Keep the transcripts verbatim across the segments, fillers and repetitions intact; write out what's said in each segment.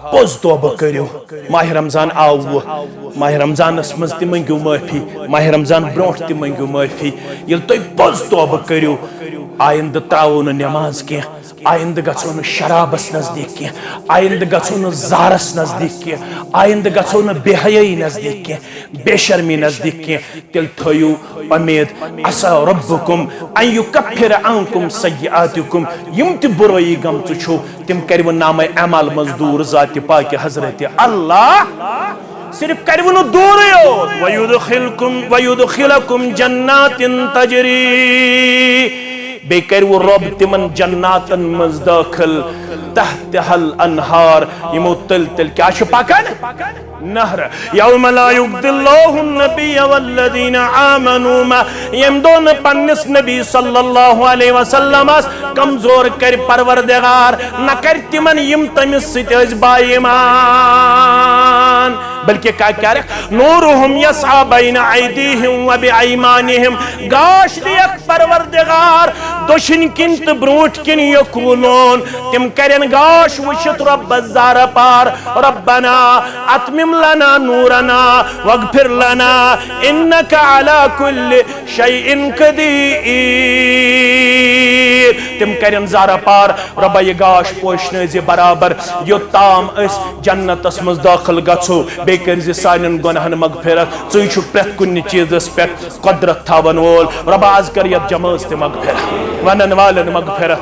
پوٚز توبہٕ کٔرِو۔ ماہِ رمضان آو وۄنۍ، ماہِ رمضانس منٛز تہِ مٔنگِو معٲفی، ماہِ رمضان برونٛٹھ تہِ مٔنگِو معٲفی۔ ییٚلہِ تُہۍ پوٚز توبہٕ کٔرِو، آیندٕ ترٛاوو نہٕ نٮ۪ماز کینٛہہ، آیندٕ گژھو نہٕ شرابس نزدیٖک کینٛہہ، آیندٕ گژھو نہٕ زہرس نزدیٖک کینٛہہ، آیندٕ گژھو نہٕ بے حیٲیی نزدیٖک کینٛہہ، بے شرمی نزدیٖک کینٛہہ۔ تیٚلہِ تھٲیِو اُمید، عسیٰ ربکم ان یکفر عنکم سیئاتکم، یِم تہِ بُرٲیی گٔمژٕ چھُو، تِم کَرِوٕ نامہ اعمال منٛز دوٗر ذاتِ پاکہِ حضرت اللہ۔ صرف کَرِوٕ نہٕ دوٗرٕے یوت، ویدخلکم، ویدخلکم جنات تجری، بیٚیہِ کَرِوٕ رۄب تِمن جناتن منٛز دٲخل، تحتها الانہار، یِمو تٔلۍ تٔلۍ کیٛاہ چھُ پکان؟ نہر۔ یوم لا یغنی اللہ النبی والذین آمنوا ما، ییٚمہِ دۄہ نہٕ پننِس نبی صلی اللہ علیہ وسلمس کمزور کرِ پروردگار، نہ کرِ تِمن یِم تٔمِس سۭتۍ ٲسۍ با ایمان، بلکہ کیٛاہ کرِ؟ نورہم یسعی بین ایدیہم و بایمانہم، گاش دِیَکھ پروردگار، دٔچھِنۍ کِنۍ تہٕ برٛونٛٹھۍ کِنۍ یقولون، تِم کرن گاش وٕچھِتھ رۄبس زارٕ پار، ربنا اتمم لنا نورنا واغفر لنا انک علی کل شیء قدیر۔ تِم کرن زارٕ پار، رۄبا یہِ گاش پوشنٲوزِ برابر، یوٚتام أسۍ جنتس منٛز دٲخل گژھو، بیٚیہِ کٔرزِ سانٮ۪ن گۄناہن مغفرت۔ ژٕے چھُکھ پرٛٮ۪تھ کُنہِ چیٖزس پٮ۪ٹھ قدرت تھاون وول۔ رۄبا، از کر یتھ جمٲژ تہِ مغفرت، ونن والٮ۪ن مغفرت،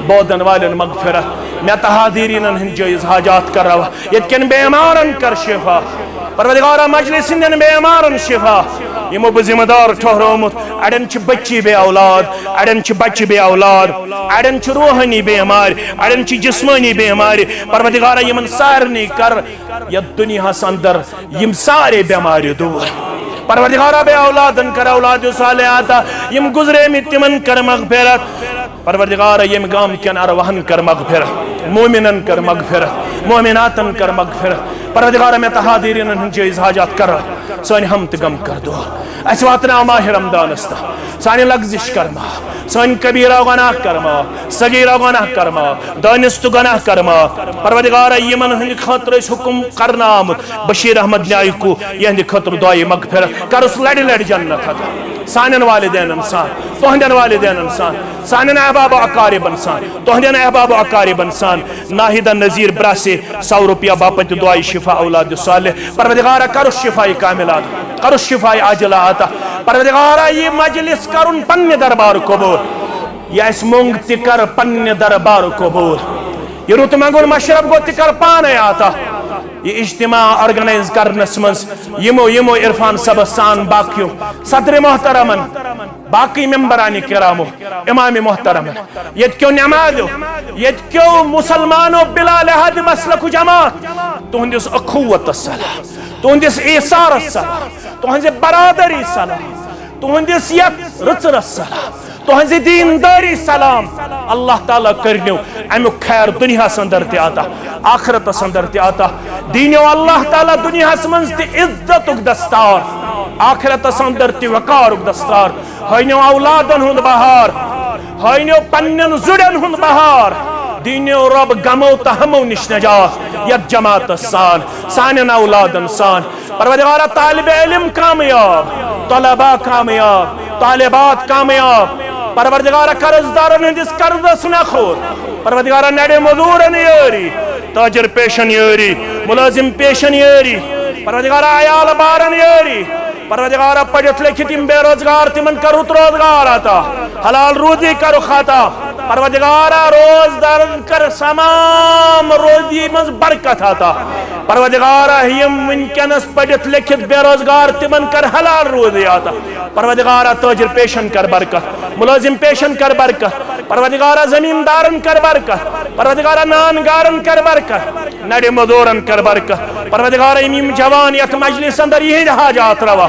بوزن والٮ۪ن مغفرت۔ مےٚ تہٕ حاضریٖنن ہٕنٛدۍ جٲیز حاجات کر روا۔ ییٚتہِ کٮ۪ن بیمارن کر شفا۔ پروردگارا، مجلس ہٕنٛدٮ۪ن بیمارن شفا۔ یِمو بہٕ ذمہٕ دار ٹھہرومُت، اڑٮ۪ن چھِ بچی بے اولاد، اڑٮ۪ن چھِ بچہِ بے اولاد، اڑٮ۪ن چھِ روحٲنی بیمارِ، اڑٮ۪ن چھِ جسمٲنی بیمارِ۔ پروردگارا، یِمن سارنٕے کر یتھ دُنیاہس اندر یِم سارے بیمارِ دوٗر۔ پروردگارا، بے اولادن کر اولاد صالح عطا، یِم گزریمٕتۍ تِمن کر مغفرت۔ پروردگارا، ییٚمہِ گامہٕ کٮ۪ن ارواحن کر مغفرت، مومنن کر مغفرت، مومناتن کر مغفرت۔ پروردگارا، مےٚ تہٕ حاضریٖنن ہٕنٛدۍ جٲیز حاجات کر، سٲنۍ ہم تہٕ غم کر دوٗر۔ اسہِ واتناو ماہِ رمضانس تام، سانہِ لغزش کر معاف، سٲنۍ کبیرہ گۄناہ کر معاف، صغیرہ گۄناہ کر معاف، دٲنِستہٕ گۄناہ کر معاف۔ پروردگارا، یِمن ہٕنٛدِ خٲطرٕ أسۍ حکم کرنہٕ آمُت، بشیر احمد نیایکو، یِہنٛدِ خٲطرٕ دعایہِ مغفرت کرُس لڑِ لڑِ جنت عطا۔ سانٮ۪ن والدینن سان، تُہنٛدٮ۪ن والدینن سان، سانٮ۪ن احباب و اقاربن سان، تُہنٛدٮ۪ن احباب و اقاربن سان، ناہدہ نذیر براسے سو رۄپیہ باپتھ دعایہِ شفا اولاد صالح۔ پروردگارا، کرُس شفایہِ کاملات، کرُس شفایہِ عاجلہ عطا۔ پروردگارا، یہِ مجلس کرُن پننہِ دربار قبول۔ یہِ اسہِ مۄنگ تہِ کر پننہِ دربار قبول۔ یہِ رُت منگُن مشرب گوٚو تہِ کر پانے عطا۔ یہِ اجتماع organize کرنس منٛز یِمو، یِمو عرفان صٲبس سان باقیو صدر محترمن، باقی ممبران کرامو، امام محترمن، ییٚتہِ کیو نمازیو، ییٚتہِ کیو مسلمانو بلا لحاظ مسلک و جماعت، تُہنٛدِس اخوتس سلام، تُہنٛدِس ایثارس سلام، تُہنٛزِ برادری سلام، تُہنٛدِس یتھ رٕژرس سلام، تُہنٛزِ دیندٲری سلام۔ اللہ تعالیٰ کٔرنیو امیُک خیر دُنیاہس اندر تہِ عطا، آخرتس اندر تہِ عطا۔ دینیو اللہ تعالیٰ دُنیاہس منٛز تہِ عزتُک دستار، آخرتس اندر تہِ وقارُک دستار۔ ہٲینیو اولادن ہُنٛد بہار، ہٲینیو پننٮ۪ن زُرٮ۪ن ہُنٛد بہار۔ دینیو رۄب غمو تہٕ ہمو نِش نجات یتھ جماعتس سان، سانٮ۪ن اولادن سان۔ پروردگارا، طالب علم کامیاب، طلباء کامیاب، طالبات کامیاب۔ پروردگارا، قرض دارن ہٕنٛدِس قرضس نکھوت۔ پروردگارا، نڑِ مزورن یٲری، تاجر پیشن یٲری، ملازم پیشن یٲری۔ پروردگارا، عیال بارن یٲری۔ پروردگارا، پٔرِتھ لیکھِتھ یِم بے روزگار، تِمن کر رُت روزگار عطا، حلال روزی کرُکھ عطا۔ پروردگارا، روزدارن کر تمام روزی منٛز برکت عطا۔ پروردگارا، یِم وٕنکیٚنس پٔرِتھ لیکھِتھ بے روزگار، تِمن کر حلال روزی عطا۔ پروردگارا، تاجر پیشن کر برکت، ملازم پیشن کر برکت۔ پروردگارا، زمیندارن کر برکت۔ پروردگارا، نان گارن کر برکت، نڑِ مزورن کر برکت۔ پروردگارا، یِم، یِم جوان یتھ مجلس اندر، یِہنٛدۍ حاجات روا،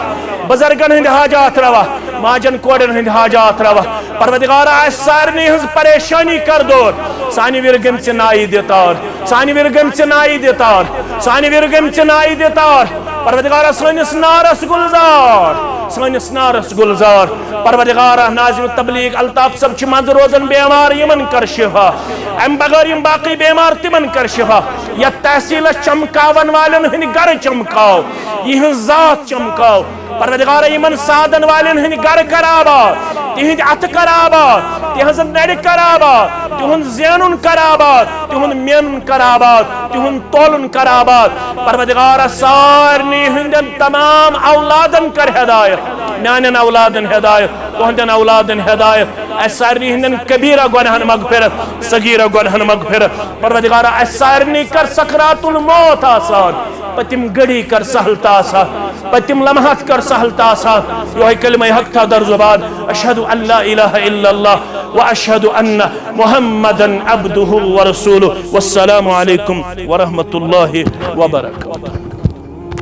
بزرگن ہٕنٛدۍ حاجات روا، ماجن کورٮ۪ن ہٕنٛدۍ حاجات روا۔ پروردگارا، اسہِ سارنٕے ہٕنٛز پریشانی کر دوٗر۔ سانہِ وِرِ گٔمژِ نایہِ دِ تار، سانہِ وِرِ گٔمژِ نایہِ دِ تار، سانہِ وِرِ گٔمژِ نایہِ دِ تار۔ پروردگارا، سٲنِس نارس گُلزار، سٲنِس نارس گُلزار۔ پروردگارا، ناظم تبلیغ الطاف صٲب چھِ منٛزٕ روزان بیمار، یِمن کر شفا۔ امہِ بغٲر یِم باقٕے بیمار، تِمن کر شفا۔ یتھ تحصیلس چمکاون والٮ۪ن ہٕنٛدۍ گرٕ چمکاو، یِہٕنٛز ذات چمکاو۔ پروردگارا، یِمن سادن والٮ۪ن ہٕنٛدۍ گرٕ کر آباد، تِہنٛدۍ اتھٕ کر آباد، تِہنٛزٕ نرِ کر آباد، تِہُنٛد زینُن کر آباد، تِہُنٛد مینُن کر آباد، تِہُنٛد تولُن کر آباد۔ پروردگارا، سارنٕے ہٕنٛدٮ۪ن تمام اولادن کر ہدایت، میانٮ۪ن اولادن ہدایت، تُہنٛدٮ۪ن اولادن ہدایت۔ اسہِ سارنٕے ہٕنٛدٮ۪ن کبیرہ گۄناہن مغفرت، صغیرہ گۄناہن مغفرت۔ پروردگارا، اسہِ سارنٕے کر سکرات الموت آسان، پتِم گھڑی کر سہل تہٕ آسان، پتِم لمحات کر سہل تہٕ آسان۔ یہے کلمہ حق تھاو در زبان، اشہد ان لا الہ الا اللہ و اشہد ان محمدا عبدہ و رسولہ۔ والسلام علیکم ورحمۃ اللہ وبرکاتہ۔